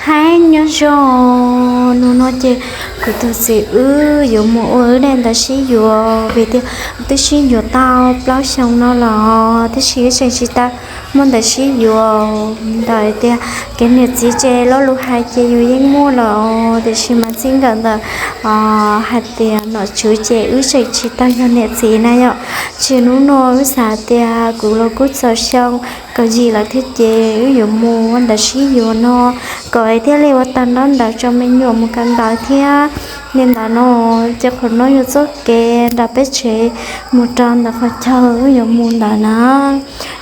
Hais nyob zoo, hnub no ces kuv tus txiv wb yuav mus ua wb daim ntawv sib yuav vim tias twb sib yuav tau plaub xyoo no los tiam sis wb tseem tsis tau muaj ntawv sib yuav. Ntawm tias kev niam txiv ces lo lus hais ces yus yeej muaj los tiam sis mas txij nkawm ntawm hais tias nom tswv ces wb tseem tsis tau yog niam txiv na yom. Ces hnub no wb xav tias kuv los kuj txaus xyoo kaum yim lawm thiab ces wb yuav mus ua ntawv sib yuav no kom thiaj li ua tau ntaub ntawv rau me nyuam mus kawm ntawv thiab. Li ntawd no ces qhov no yog txoj kev nram peb tsev mus rau ntawm qhov chaw wb yuav mus ntawd na.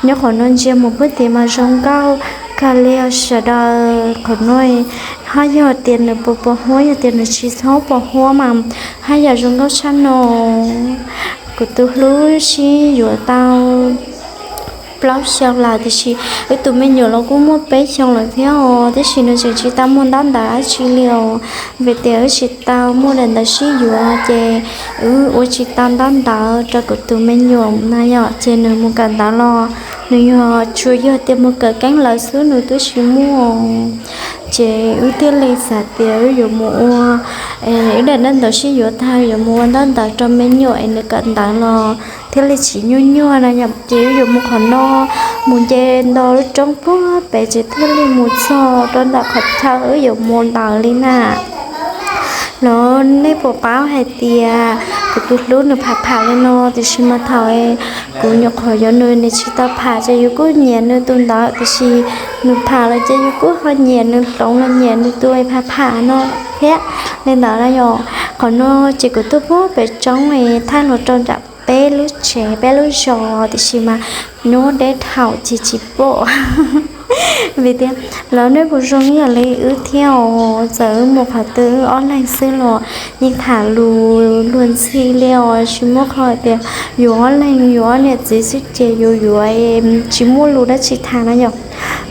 Nyob qhov no ntsia mus pub tim mas zoo nkauj kawg li os sawv daws. Qhov no hab yog tias nws puas pos huab, yog tias nws tsis txhob pos huab mas hab yam zoo nkauj tshaj no. Kuv tus hlub sib yuav tau plaub xyoo lawm tiam sis wb tus me nyuam los kuj muaj peb xyoo lawm thiab os, tiam sis nws tseem tsis tau muaj ntaub ntawv dab tsi li os. Vim tias wb tsis tau muaj daim ntawv sib yuav ces wb ua tsis tau ntaub ntawv rau kuv tus me nyuam na yom. Ces nws mus kawm ntawv los nws yog tsuas yog tias mus kawm keeb lawv xwb, nws twb tsis muaj. Ces wb thiaj li xav tias wb yuav mus ua wb daim ntawv sib yuav tag yuav mus ua ntaub ntawv rau me nyuam es nws kawm ntawv los thiaj li tsis nyuaj nyuaj na yom. Ces wb yuav mus qhov no, mus nce nto lub roob puag pem ces thiaj li mus txog rau ntawm qhov chaw wb yuav mus ntawd li na. Los nej puas paub hais tias kuv tus hlub nws pham pham li no, tiam sis mas thaum kuv nyuam qhuav yuav nws, nws tsis tau pham ces yus kuj nyiam nws tus ntawd, tiam sis nws pham lawm ces yus kuj ho nyiam nws hloov los nyiam nws tus pham pham no thiab. Li ntawd na yom, qhov no ces kuv tuaj puag pem roob thaij los rau nram peb lub tsev peb lub zos, tiam sis mas nyob deb dhau ces tsis pom. Vim tias los nej puas zoo ib yam li wb thiab os, txawm wb mus qhov twg wb ob leeg xwb los yeej tham lus luag ntxhi li os, tsis muaj qhov tias yuav ob leeg yuav ob niam txiv xwb ces yuav yuav tsis muaj lus dab tsi tham na yom.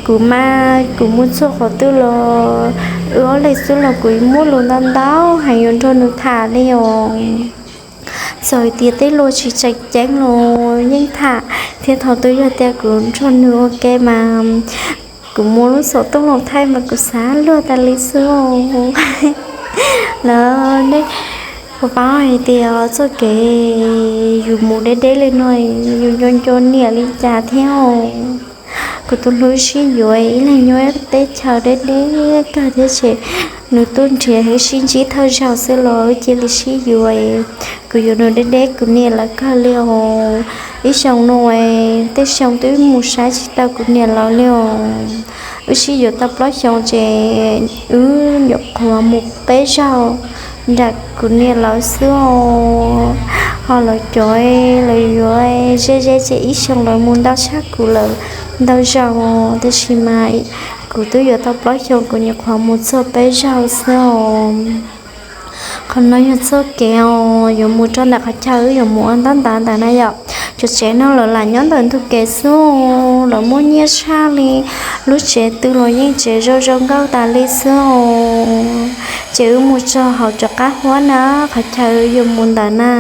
Kuv mas kuv mus txog qhov twg los wb ob leeg xwb los kuv muaj lus ntau ntau heev yuav nrog nws tham li os. Txawm hais tias tej lus tsis tseem ceeb los yeej tham, thiab thaum twg yog tias kuv nrog nws ua ke mas kuv muab lub xov tooj los thaij mas kuv xav luag tas li xwb. Los nej puas paub hais tias txoj kev yus mus deb deb li no yus nco nco niam li cas thiab. Kuv tus hlub sib yuav ib leeg nyob teb chaws deb deb kawg thiab ces nws tuaj nrhiav wb sib ntsib thawj zaug xwb los wb cia li sib yuav. Kuv yuav nws deb deb kuv niam lawv kawg li os. Ib xyoo no tej xyoo twb mus saib tsis tau kuv niam lawv li os. Wb sib yuav tau plaub xyoo ces wb nyuam qhuav mus peb zaug nram kuv niam lawv xwb os. Ho lawv cov lawv yuav ze ze ces ib xyoo lawv mus ntau tshaj kuv lawm ntau zaus, tab sis mas kuv twb yuav tau plaub xyoo kuv nyuam qhuav mus txog peb zaug xwb os. Qhov no yog txoj kev os yuav mus rau ntawm qhov chaw wb yuav mus ua ntaub ntawv ntawd na yom. Cov tsev no lawv lam nyob ntawm ntug kev xwb, lawv muaj nyiaj tshaj li. Lub tsev twg los yeej tsev zoo zoo nkauj tas li xwb os. Ces wb mus txog hauv cov qab huab na, qhov chaw wb yuav mus ntawd na.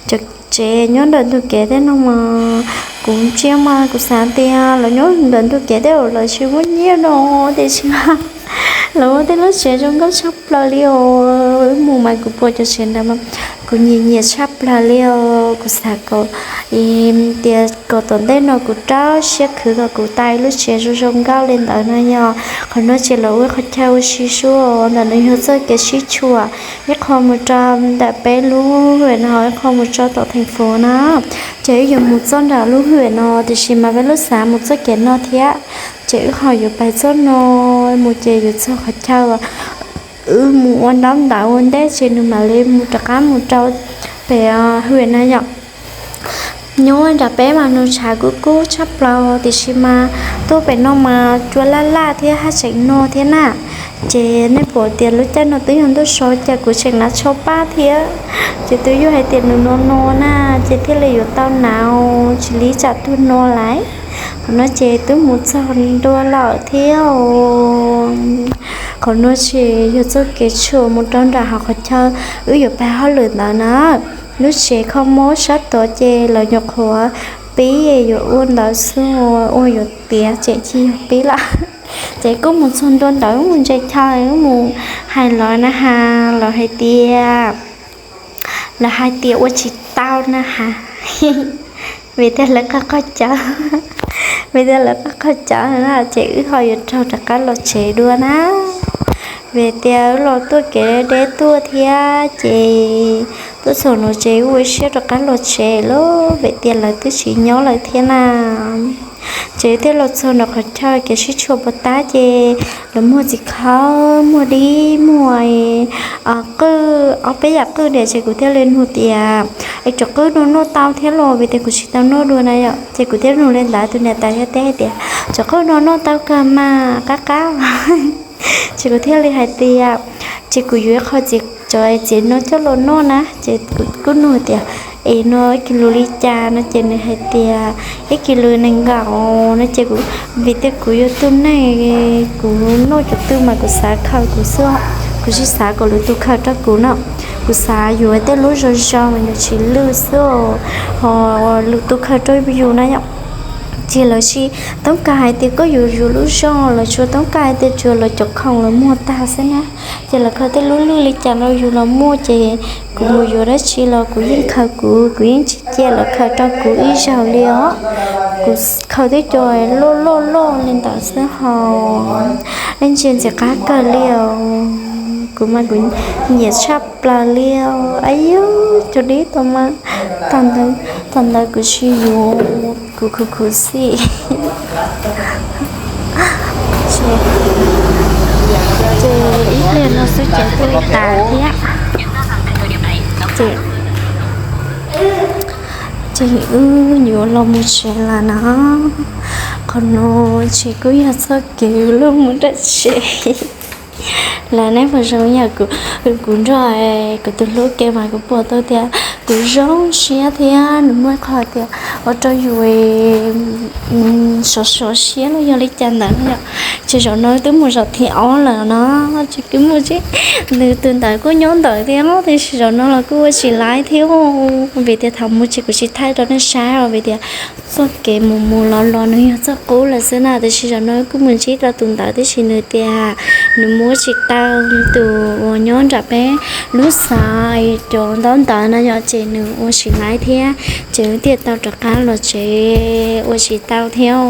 Cov tsev nyob ntawm ntug kev tej no mas kuv ntsia mas kuv xav tias lawv nyob ntawm ntug kev tej zaum lawv tsis muaj nyiaj no, tiam sis mas lawv ua tej lub tsev zoo nkauj tshaj plaws li os. Wb mus mas kuv pom cov tsev ntawd mas kuv nyiam nyiam tshaj plaws li os. Kuv xav kom tias kom tom ntej no kuv rau siab khwv kom kuv tau ib lub tsev zoo zoo nkauj li ntawd no yog. Qhov no ces lawv ua qhov chaw ua si sua, ntawm no yog txoj kev sib tshuam, ib qho mus rau ntawm peb lub hwm no, ib qho mus rau tom theem fov na. Ces wb yuav mus txog nram lub hwm no, tiam sis mas peb lub xav mus txoj kev no thiab. Ces wb ho yuav pais txoj no mus ces yuav txog qhov chaw wb mus ua ntaub ntawv ua ntej ces nws mam li mus rov qab mus rau pem hwm na yom. Nyob nram peb mas nws tshav kub kub tshaj plaws, tiam sis mas tuaj pem no mas cua laj laj thiab haj tseem no thiab na. Ces nej pom tias lub caij no twb yog ntuj so cas kuv tseem hnav tsho paj thiab. Ces twb yog hais tias nws no no na, ces thiaj li yuav tau hnav, tsis li tsam tuag no lawm. Qhov no ces twb mus txog ntua lawm thiab. Qhov no ces yog txoj kev tshuam mus rau nram hauv qhov chaw wb yuav pab hauj lwm ntawd na. Lub tsev kho mob sab tod ces lawv nyuam qhuav pib yuav ua ntawd xwb, ua yuav tiav ces tsis yog pib lawm. Ces kuj mus txog ntua ntawd wb mus ntsia chaw, wb mus hais lawv na has, lawv hais tias, lawv hais tias ua tsis tau na has, vim tias lawv qhov qhov cawv, vim tias lawv qhov qhov cawv na, ces wb ho yuav raug rov qab los tsev dua na. Vim tias wb los tuaj kev deb tuaj thiab ces tuaj txog no ces wb ua siab rov qab los tsev lawm, vim tias lawv twb tsis nyob lawm thiab na. Ces thiaj los txog nram qhov chaw kev sib tshuam puas tab ces lawv muag txiv khaub, muag dib, muag qwj, ob peb yam qwj tias, ces kuv thiaj li nug tias, es cov qwj no noj tau thiab los? Vim tias kuv tsis tau noj dua na yom. Ces kuv thiaj nug li ntawd, tus niam tais thiaj teb hais tias, cov qwj no noj tau kawg mas, qab qab. Ces kuv thiaj li hais tias, ces kuv yuav ib qho cov txiv no coj los noj na. Ces kuv kuj nug tias, es no ib kis lus li cas no? Ces nws hais tias ib kis lus nees nkaum no. Ces kuv, vim tias kuv yog tus neeg, kuv noj cov twg mas kuv xav khaws kuv xwb, kuv tsis xav kom lwm tus khaws rau kuv no. Kuv xav yuav tej lub zoo zoo mas nws tsis lwj xwb, ho lwm tus khaws rau yus na yom. Ces lawv tsis toob kas hais tias koj yuav yus lub zog, lawv tsuas toob kas hais tias tsuas lawv cov khoom lawv muag tag xwb na. Ces lawv khaws tej lub lwj li cas rau yus los muaj, ces kuv mus yuav dab tsi los kuv yeej khaws kuv, kuv yeej tsis cia lawv khaws rau kuv ib zaug li os. Kuv khaws tej co loj loj loj li ntawd xwb ho. Leej ntsia ntxim qab kawg li os. Kuv mas kuv nyiam tshaj plaws li os. Aib yus, cov dib tau mas, thaum ntawd kuv tsis yuav, kuv khuv khuv xim. Ces ib pliag no xwb ces kuj tas thiab. Ces wb yuav los mus tsev lawm na. Qhov no ces kuj yog txoj kev wb mus nram tsev. Lawv nej puas zoo yam kuv nrog kuv tus hlub ke mas kuv pom tau tias kuv zoo siab thiab nws muaj qhov tias ua rau yus sov sov siab los yog li cas ntawd yom. Ces zaum no twb mus zaum thib ob lawm no, ces kuv mus tsev, nws tus ntawd kuj nyob ntawd thiab, tiam sis zaum no los kuj ua tsis laib thiab. Vim tias thaum mus ces kuv tsis thaij rau nej saib os, vim tias txoj kev mus mus los los nws yog txoj qub lawm xwb na, tiam sis zaum no kuj mus ntsib rau tus ntawd tiam sis nws tias nws muab tsis tau, tus uas nyob nram peb lub xav cov ntaub ntawv no yom, ces nws ua tsis laib thiab, ces wb thiaj tau rov qab los tsev ua tsis tau thiab.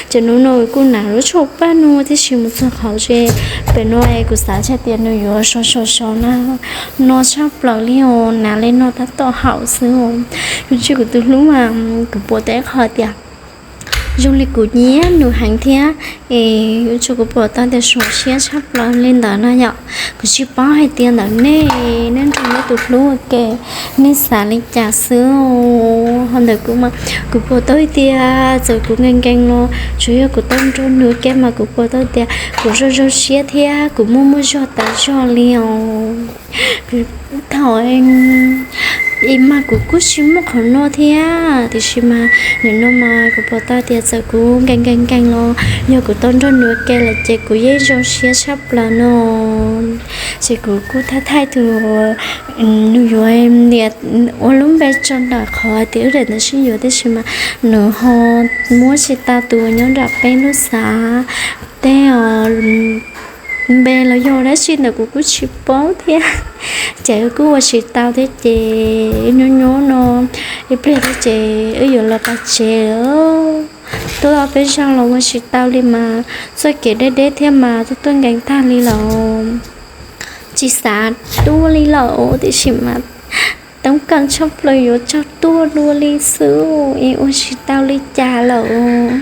Ces hnub no kuj hnav lub tshuaj paj no tiam sis mus txog qhov tsev pem no es kuv xav tshaj tias nws yuav sov sov sov na, no tshaj plaws li os, hnav li no tab tom haum xwb os. Yus tsis kuv tus hlub mas kuv pom tau qhov tias zoo li kuv nyiam nws heev thiab es yus tsis kuv pom tau tias zoo siab tshaj plaws li ntawd no yom. Kuv tsis paub hais tias ntawm nej, nej nrog nej tus hlub ua ke, nej xav li cas xwb. Ho ntawm kuv mas kuv pom tau tias txawm kuv nkees nkees los tsuas yog kuv tau nrog nws ua ke mas kuv pom tau tias kuv zoo zoo siab thiab kuv muaj muaj zog tas zog li os. Thaum ub mas kuv kuj tsis muaj qhov no thiab, tiam sis mas nim no mas kuv pom tau tias txawm kuv nkees nkees nkees los yog kuv tau nrog nws ua ke lawm ces kuv yeej zoo siab tshaj plaws no. Ces kuv kuj thaij thaij tus nws yuav niam ua lub npe tso ntawm qhov tias wb daim ntawv sib yuav tiam sis mas nws ho muab tsis tau tus nyob nram peb lub xav tej os. Npe los yog dab tsi ntawm kuv kuj tsis paub thiab. Ces wb kuj ua tsis tau thiab ces nyob nyob no ib pliag thiab ces wb yuav los pais tsev. Tuaj ob peb zaug los ua tsis tau li mas txoj kev deb deb thiab mas tuaj tuaj nkees tag li lawm. Tsis xav tuaj li lawm tiam sis mas toob kas tshaj plaws yuav tsaug tuaj dua li xwb es ua tsis tau li cas lawm.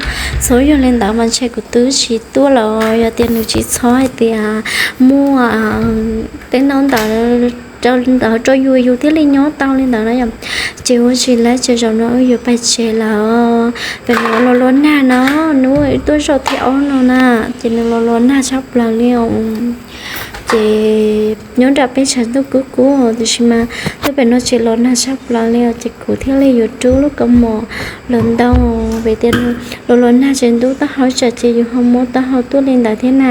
Txhob yog li ntawd mas ntshe kuv twb tsis tuaj lawm. Yog tias nws tsis txhob hais tias muaj tej no ntawd rau yus yus thiaj li nyob tau li ntawd na yom. Ces ua tsis laib ces zaum no wb yuav pais tsev lawm. Pem no los los nag no, hnub wb tuaj zaum thib ob no na, ces nws los los nag tshaj plaws li os. Ces nyob nram peb tshav ntuj kub kub tiam sis mas tuaj pem no ces los nag tshaj plaws li os, ces kuv thiaj li yuav rub lub kaus mom los ntau, vim tias los los nag ces ntub taub hau tsam ces yus ho muab taub hau tuaj li ntawd thiab na.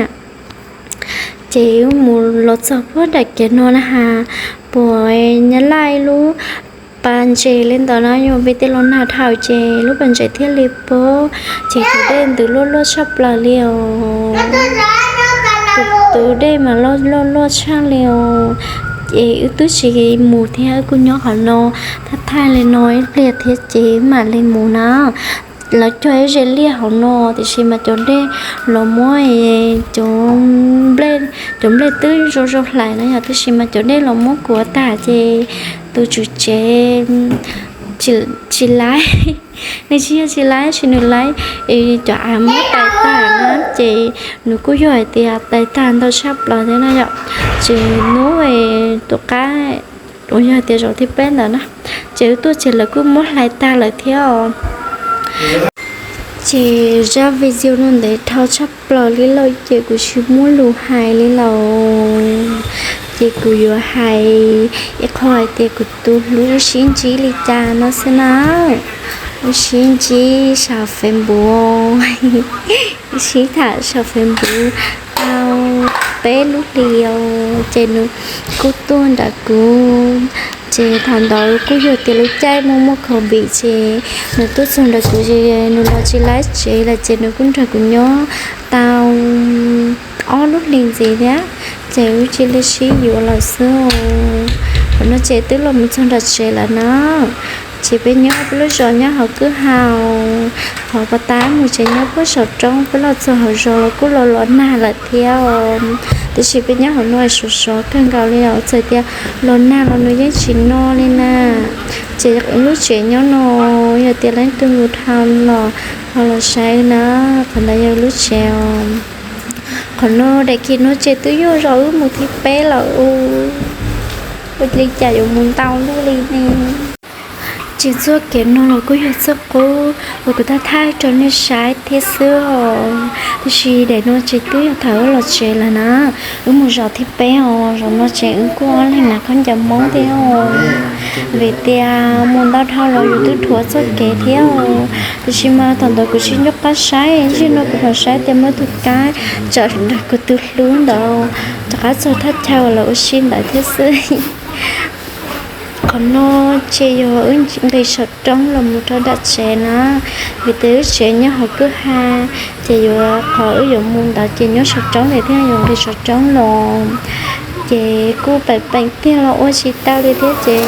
Ces wb mus los txog puag nram kev no na has, pom nyab laj lub pas ntses li ntawd na, yog vim tias los nag dhau ces lub pas ntses thiaj li pob, ces tus dej ntws luaj luaj tshaj plaws li os. Tus dej mas luaj luaj tshaj li os. Ces wb twb tsis mus thiab, wb kuj nyob qhov no thaij thaij li no ib pliag thiab ces mam li mus na. Lawv cog ib ze liaj hauv no tiam sis mas cov dej los muab, cov, cov nplej twb zoo zoo hlais na yog, tiam sis mas cov dej los muab kuav tag ces tus tswv tsev tsis laib, nws tsis yog tsis laib, tsis nws laib, cov av muab tais tag na, ces nws kuj yog hais tias tais tag ntau tshaj plaws thiab na yom. Ces hnub, tus qab uas yog tias zaum thib peb ntawd na, ces wb tuaj ces lawv kuj muab hlais tag lawm thiab os. Ces zaj video no ntev dhau tshaj plaws li lawm ces kuv tsis muaj lus hais li lawm. Ces kuv yuav hais ib qho hais tias kuv tus hlub wb sib ntsib li cas no xwb na. Wb sib ntsib saum Facebook, wb sib tham saum Facebook tau peb lub hlis os, ces nws kuj tuaj nrog kuv. Ces thaum ntawd kuj yog tias lub caij muaj muaj covid ces nws tuaj txog nrog kuv, nws los tsis laib tsev lawm ces nws kuj nrog kuv nyob tau ob lub hlis ntxiv thiab, ces wb cia li sib yuav lawm xwb. Thaum no ces twb los mus txog nram tsev lawm na. Ces peb nyob peb lub zos nyob hauv kwj ha, qhov pas tas mus tsev nyob puag saum roob, peb los txog hauv zos los kuj los los nag lawm thiab. Tiam sis peb nyob hauv no sov sov kawg nkaus li os, txawm tias los nag los nws yeej tsis no li na. Ces lub tsev nyob no, yog tias leej twg mus dhau los ho los saib na, qhov ntawd yog lub tsev os. Qhov no daim kis no ces twb yog zos wb mus thib peb lawm. Ua li cas yuav mus ntau lub li ne? Ces txoj kev no los kuj yog txoj qub uas kuv thaij thaij rau nej saib thiab xwb os. Tiam sis daim no ces twb yog thaum wb los tsev lawm na, wb mus zos thib peb os. Zos no ces wb kuj ob leeg hnav khaub ncaws Hmoob thiab os, vim tias mus ntau dhau los yus twb dhuav txoj kev thiab os. Tiam sis mas thaum ntawd kuv tsis nco qab saib, zaum no kuv mam saib tias muaj tus kab tsawm nrog kuv tus hlub ntawd rov qab txog thaj chaw lawv ua si ntawd thiab xwb. Qhov no ces yog wb nqis saum roob los mus rau nram tsev na, vim tias wb tsev nyob hauv kwj ha, ces yuav qhov wb yuav mus ntawd ces nyob saum roob lawm thiaj yuav nqis saum roob los. Ces kuj peem peem tiag los ua tsis tau li thiab ces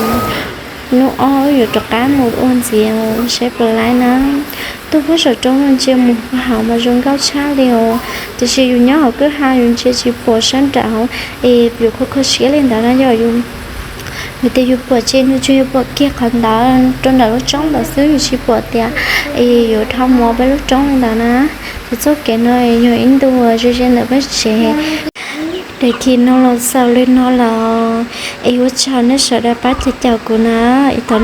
hnub ob wb yuav rov qab mus ua ntxiv saib puas laib na. Tuaj puag saum roob no ntsia mus hauv mas zoo nkauj tshaj li os, tiam sis yus nyob hauv kwj ha yus ntsia tsis pom sab nraud es yus kho kho siab li ntawd na yom. Yus, vim tias yus pom ces nws tsuas yog pom kiag qhov ntawd rau nram lub roob ntawd xwb, yus tsis pom tias es yuav dhau mus peb lub roob li ntawd na. Ces txoj kev no yog ib ntu ze ze ntawm peb tsev. Daim kis no los xaus li no lawm, es ua tsaug nej sawv daws pab caum caum kuv na. Es thaum